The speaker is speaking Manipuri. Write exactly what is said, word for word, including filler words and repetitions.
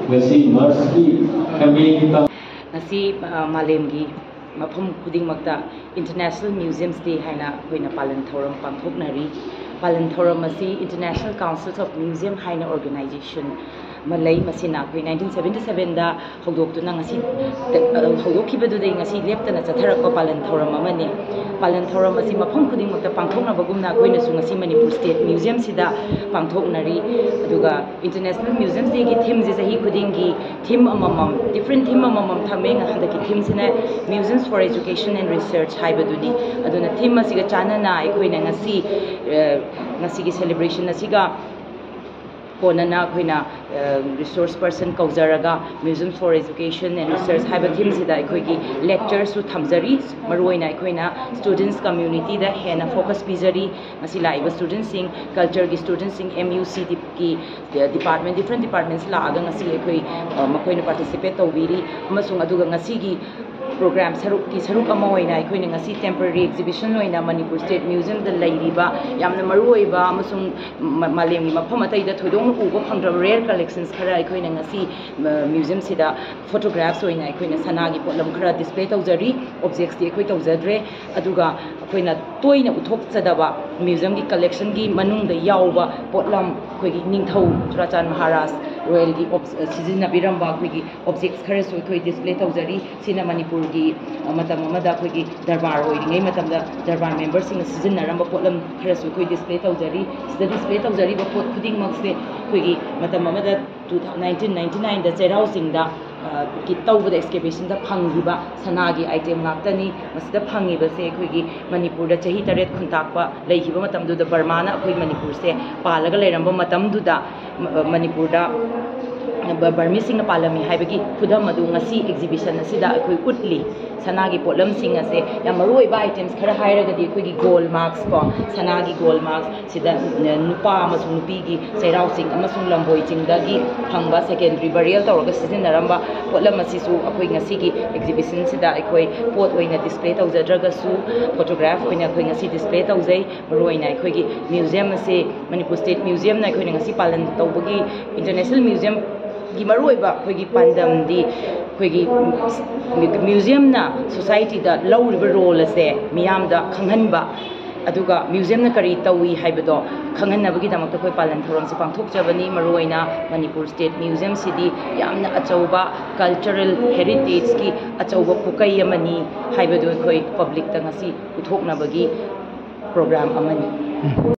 ꯉꯁꯤ ꯃꯥꯔꯁꯀꯤ ꯑꯦꯝ ꯑꯦꯒꯤ ꯇꯥꯡ ꯉꯁꯤ ꯑ, ꯃꯥꯂꯦꯝꯒꯤ ꯃꯐꯝ ꯈꯨꯗꯤꯡꯃꯛꯇ International Museums Day ꯍꯥꯏꯅ ꯑꯩꯈꯣꯏꯅ ꯄꯥꯂꯟ ꯊꯧꯔꯝ ꯄꯥꯡꯊꯣꯛꯅꯔꯤ꯫ ꯄꯥꯂꯟ ꯊꯧꯔꯝ ꯑꯁꯤ International Councils of Museum ꯍꯥꯏꯅ ꯑꯣꯔꯒꯅꯥꯏꯖꯦꯁꯟ ꯑꯃ ꯂꯩ꯫ ꯃꯁꯤꯅ ꯑꯩꯈꯣꯏ ꯅꯥꯏꯟꯇꯤꯟ ꯁꯕꯦꯟꯇꯤ ꯁꯕꯦꯟꯗ ꯍꯧꯗꯣꯛꯇꯨꯅ ꯉꯁꯤ, ꯑ, ꯍꯧꯗꯣꯛꯈꯤꯕꯗꯨꯗꯒꯤ ꯉꯁꯤ ꯂꯦꯞꯇꯅ ꯆꯠꯊꯔꯛꯄ ꯄꯥꯂꯟ ꯊꯧꯔꯝ ꯑꯃꯅꯤ꯫ ꯄꯥꯂꯟ ꯊꯧꯔꯝ ꯑꯁꯤ ꯃꯐꯝ ꯈꯨꯗꯤꯡꯃꯛꯇ ꯄꯥꯡꯊꯣꯛꯅꯕꯒꯨꯝꯅ ꯑꯩꯈꯣꯏꯅꯁꯨ ꯉꯁꯤ ꯃꯅꯤꯄꯨꯔ ꯁ꯭ꯇꯦꯠ ꯃ꯭ꯌꯨꯖꯤꯌꯝꯁꯤꯗ ꯄꯥꯡꯊꯣꯛꯅꯔꯤ꯫ ꯑꯗꯨꯒ International Museums Dayꯒꯤ ꯊꯤꯝꯁꯦ ꯆꯍꯤ ꯈꯨꯗꯤꯡꯒꯤ ꯊꯤꯝ ꯑꯃꯃꯝ, ꯗꯤꯐ꯭ꯔꯦꯟ ꯊꯤꯝ ꯑꯃꯃꯝ ꯊꯝꯃꯦ꯫ ꯍꯟꯗꯛꯀꯤ ꯊꯤꯝꯁꯤꯅ Museums for Education and Research ꯍꯥꯏꯕꯗꯨꯅꯤ꯫ ꯑꯗꯨꯅ ꯊꯤꯝ ꯑꯁꯤꯒ ꯆꯥꯟꯅꯅ ꯑꯩꯈꯣꯏꯅ ꯉꯁꯤ, ꯑ, ꯉꯁꯤꯒꯤ ꯁꯦꯂꯦꯕ꯭ꯔꯦꯁꯟ ꯑꯁꯤꯒ ꯀꯣꯟꯅꯅ ꯑꯩꯈꯣꯏꯅ, ꯑ, ꯔꯤꯁꯣꯔꯁ ꯄꯔꯁꯟ ꯀꯧꯖꯔꯒ Museums for Education and Research ꯍꯥꯏꯕ ꯊꯤꯝꯁꯤꯗ ꯑꯩꯈꯣꯏꯒꯤ ꯂꯦꯛꯆꯔꯁꯨ ꯊꯝꯖꯔꯤ꯫ ꯃꯔꯨꯑꯣꯏꯅ ꯑꯩꯈꯣꯏꯅ ꯁ꯭ꯇꯨꯗꯦꯟꯠꯁ ꯀꯝꯃ꯭ꯌꯨꯅꯤꯇꯤꯗ ꯍꯦꯟꯅ ꯐꯣꯀꯁ ꯄꯤꯖꯔꯤ꯫ ꯉꯁꯤ ꯂꯥꯛꯏꯕ ꯁ꯭ꯇꯨꯗꯦꯟꯠꯁꯤꯡ, ꯀꯜꯆꯔꯒꯤ ꯁ꯭ꯇꯨꯗꯦꯟꯠꯁꯤꯡ, ꯑꯦꯝ ꯌꯨ ꯁꯤꯒꯤ ꯗꯤꯄꯥꯔꯠꯃꯦꯟ, ꯗꯤꯐ꯭ꯔꯦꯟ ꯗꯤꯄꯥꯔꯠꯃꯦꯟꯁ ꯂꯥꯛꯑꯒ ꯉꯁꯤ ꯑꯩꯈꯣꯏ, ꯑ, ꯃꯈꯣꯏꯅ ꯄꯥꯔꯇꯤꯁꯤꯄꯦꯠ ꯇꯧꯕꯤꯔꯤ꯫ ꯑꯃꯁꯨꯡ ꯑꯗꯨꯒ ꯉꯁꯤꯒꯤ ꯄ꯭ꯔꯣꯒ꯭ꯔꯥꯝ ꯁꯔꯨꯛꯀꯤ ꯁꯔꯨꯛ ꯑꯃ ꯑꯣꯏꯅ ꯑꯩꯈꯣꯏꯅ ꯉꯁꯤ ꯇꯦꯝꯄꯔꯔꯤ ꯑꯦꯛꯖꯤꯕꯤꯁꯟ ꯑꯣꯏꯅ ꯃꯅꯤꯄꯨꯔ ꯁ꯭ꯇꯦꯠ ꯃ꯭ꯌꯨꯖꯤꯌꯝꯗ ꯂꯩꯔꯤꯕ ꯌꯥꯝꯅ ꯃꯔꯨꯑꯣꯏꯕ ꯑꯃꯁꯨꯡ ꯃ-, ꯃꯥꯂꯦꯝꯒꯤ ꯃꯐꯝ ꯑꯇꯩꯗ ꯊꯣꯏꯗꯣꯛꯅ ꯎꯕ ꯐꯪꯗ꯭ꯔꯕ ꯔꯦꯌꯔ ꯀꯂꯦꯛꯁꯟꯁ ꯈꯔ ꯑꯩꯈꯣꯏꯅ ꯉꯁꯤ, ꯑ, ꯃ꯭ꯌꯨꯖꯤꯌꯝꯁꯤꯗ ꯐꯣꯇꯣꯒ꯭ꯔꯥꯐꯁ ꯑꯣꯏꯅ ꯑꯩꯈꯣꯏꯅ ꯁꯅꯥꯒꯤ ꯄꯣꯠꯂꯝ ꯈꯔ ꯗꯤꯁꯄ꯭ꯂꯦ ꯇꯧꯖꯔꯤ꯫ ꯑꯣꯕꯖꯦꯛꯁꯇꯤ ꯑꯩꯈꯣꯏ ꯇꯧꯖꯗ꯭ꯔꯦ꯫ ꯑꯗꯨꯒ ꯑꯩꯈꯣꯏꯅ ꯇꯣꯏꯅ ꯎꯠꯊꯣꯛꯆꯗꯕ ꯃ꯭ꯌꯨꯖꯤꯌꯝꯒꯤ ꯀꯂꯦꯛꯁꯟꯒꯤ ꯃꯅꯨꯡꯗ ꯌꯥꯎꯕ ꯄꯣꯠꯂꯝ, ꯑꯩꯈꯣꯏꯒꯤ ꯅꯤꯡꯊꯧ ꯆꯨꯔꯥꯆꯥꯟ ꯃꯍꯥꯔꯥꯖ ꯔꯣꯌꯦꯜꯒꯤ ꯑꯣꯞ-, ꯁꯤꯖꯤꯟꯅꯕꯤꯔꯝꯕ ꯑꯩꯈꯣꯏꯒꯤ ꯑꯣꯕꯖꯦꯛꯁ ꯈꯔꯁꯨ ꯑꯩꯈꯣꯏ ꯗꯤꯁꯄ꯭ꯂꯦ ꯇꯧꯖꯔꯤ꯫ ꯁꯤꯅ ꯃꯅꯤꯄꯨꯔꯒꯤ, ꯑ, ꯃꯇꯝ ꯑꯃꯗ ꯑꯩꯈꯣꯏꯒꯤ ꯗꯔꯕꯥꯔ ꯑꯣꯏꯔꯤꯉꯩ ꯃꯇꯝꯗ ꯗꯔꯕꯥꯔ ꯃꯦꯝꯕꯔꯁꯤꯡꯅ ꯁꯤꯖꯤꯟꯅꯔꯝꯕ ꯄꯣꯠꯂꯝ ꯈꯔꯁꯨ ꯑꯩꯈꯣꯏ ꯗꯤꯁꯄ꯭ꯂꯦ ꯇꯧꯖꯔꯤ꯫ ꯁꯤꯗ ꯗꯤꯁꯄ꯭ꯂꯦ ꯇꯧꯖꯔꯤꯕ ꯄꯣꯠ ꯈꯨꯗꯤꯡꯃꯛꯁꯦ ꯑꯩꯈꯣꯏꯒꯤ ꯃꯇꯝ ꯑꯃꯗ ꯇꯨ ꯊꯥꯎ-, ꯅꯥꯏꯟꯇꯤꯟ ꯅꯥꯏꯟꯇꯤ ꯅꯥꯏꯟꯗ ꯆꯩꯔꯥꯎ ꯆꯤꯡꯗ, ꯑ, ꯀꯤ ꯇꯧꯕꯗ, ꯑꯦꯛꯁꯀꯦꯚꯦꯁꯟꯗ ꯐꯪꯈꯤꯕ ꯁꯅꯥꯒꯤ ꯑꯥꯏꯇꯦꯝ ꯉꯥꯛꯇꯅꯤ꯫ ꯃꯁꯤꯗ ꯐꯪꯉꯤꯕꯁꯦ ꯑꯩꯈꯣꯏꯒꯤ ꯃꯅꯤꯄꯨꯔꯗ ꯆꯍꯤ ꯇꯔꯦꯠ ꯈꯨꯟꯇꯥꯛꯄ ꯂꯩꯈꯤꯕ ꯃꯇꯝꯗꯨꯗ ꯕꯔꯃꯥꯅ ꯑꯩꯈꯣꯏ ꯃꯅꯤꯄꯨꯔꯁꯦ ꯄꯥꯜꯂꯒ ꯂꯩꯔꯝꯕ ꯃꯇꯝꯗꯨꯗ, ꯃ-, ꯃꯅꯤꯄꯨꯔꯗ ꯕꯔꯃꯤꯁꯤꯡꯅ ꯄꯥꯜꯂꯝꯃꯤ ꯍꯥꯏꯕꯒꯤ ꯈꯨꯗꯝ ꯑꯗꯨ ꯉꯁꯤ ꯑꯦꯛꯖꯤꯕꯤꯁꯟ ꯑꯁꯤꯗ ꯑꯩꯈꯣꯏ ꯎꯠꯂꯤ꯫ ꯁꯅꯥꯒꯤ ꯄꯣꯠꯂꯝꯁꯤꯡ ꯑꯁꯦ ꯌꯥꯝ ꯃꯔꯨ ꯑꯣꯏꯕ ꯏꯇꯦꯝꯁ ꯈꯔ ꯍꯥꯏꯔꯒꯗꯤ ꯑꯩꯈꯣꯏꯒꯤ ꯒꯣꯜ ꯃꯥꯛꯁ ꯀꯣ, ꯁꯅꯥꯒꯤ ꯒꯣꯜ ꯃꯥꯛꯁ ꯁꯤꯗ ꯅꯨꯄꯥ ꯑꯃꯁꯨꯡ ꯅꯨꯄꯤꯒꯤ ꯆꯩꯔꯥꯎ ꯆꯤꯡ ꯑꯃꯁꯨꯡ ꯂꯝꯕꯣꯏ ꯆꯤꯡꯗꯒꯤ ꯐꯪꯕ ꯁꯦꯀꯦꯟꯗꯔꯤ ꯕꯔꯤꯌꯦꯜ ꯇꯧꯔꯒ ꯁꯤꯖꯤꯟꯅꯔꯝꯕ ꯄꯣꯠꯂꯝ ꯑꯁꯤꯁꯨ ꯑꯩꯈꯣꯏ ꯉꯁꯤꯒꯤ ꯑꯦꯛꯖꯤꯕꯤꯁꯟꯁꯤꯗ ꯑꯩꯈꯣꯏ ꯄꯣꯠ ꯑꯣꯏꯅ ꯗꯤꯁꯄ꯭ꯂꯦ ꯇꯧꯖꯗ꯭ꯔꯒꯁꯨ ꯐꯣꯇꯣꯒ꯭ꯔꯥꯐ ꯑꯣꯏꯅ ꯑꯩꯈꯣꯏ ꯉꯁꯤ ꯗꯤꯁꯄ꯭ꯂꯦ ꯇꯧꯖꯩ꯫ ꯃꯔꯨꯑꯣꯏꯅ ꯑꯩꯈꯣꯏꯒꯤ ꯃ꯭ꯌꯨꯖꯤꯌꯝ ꯑꯁꯦ ꯃꯅꯤꯄꯨꯔ ꯁ꯭ꯇꯦꯠ ꯃ꯭ꯌꯨꯖꯤꯌꯝꯅ ꯑꯩꯈꯣꯏꯅ ꯉꯁꯤ ꯄꯥꯂꯟ ꯇꯧꯕꯒꯤ ꯏꯟꯇꯔꯅꯦꯁꯅꯦꯜ ꯃ꯭ꯌꯨꯖꯤꯌꯝꯒꯤ ꯃꯔꯨꯑꯣꯏꯕ ꯑꯩꯈꯣꯏꯒꯤ ꯄꯥꯟꯗꯝꯗꯤ ꯑꯩꯈꯣꯏꯒꯤ ꯃ꯭ꯌꯨꯖꯤꯌꯝꯅ ꯁꯣꯁꯥꯏꯇꯤꯗ ꯂꯧꯔꯤꯕ ꯔꯣꯜ ꯑꯁꯦ ꯃꯤꯌꯥꯝꯗ ꯈꯪꯍꯟꯕ, ꯑꯗꯨꯒ ꯃ꯭ꯌꯨꯖꯤꯌꯝꯅ ꯀꯔꯤ ꯇꯧꯏ ꯍꯥꯏꯕꯗꯣ ꯈꯪꯍꯟꯅꯕꯒꯤꯗꯃꯛꯇ ꯑꯩꯈꯣꯏ ꯄꯥꯂꯟ ꯊꯧꯔꯝꯁꯦ ꯄꯥꯡꯊꯣꯛꯆꯕꯅꯤ꯫ ꯃꯔꯨꯑꯣꯏꯅ ꯃꯅꯤꯄꯨꯔ ꯁ꯭ꯇꯦꯠ ꯃ꯭ꯌꯨꯖꯤꯌꯝꯁꯤꯗꯤ ꯌꯥꯝꯅ ꯑꯆꯧꯕ ꯀꯜꯆꯔꯦꯜ ꯍꯦꯔꯤꯇꯦꯖꯀꯤ ꯑꯆꯧꯕ ꯄꯨꯀꯩ ꯑꯃꯅꯤ ꯍꯥꯏꯕꯗꯨ ꯑꯩꯈꯣꯏ ꯄꯕ꯭ꯂꯤꯛꯇ ꯉꯁꯤ ꯎꯠꯊꯣꯛꯅꯕꯒꯤ ꯄ꯭ꯔꯣꯒ꯭ꯔꯥꯝ ꯑꯃꯅꯤ꯫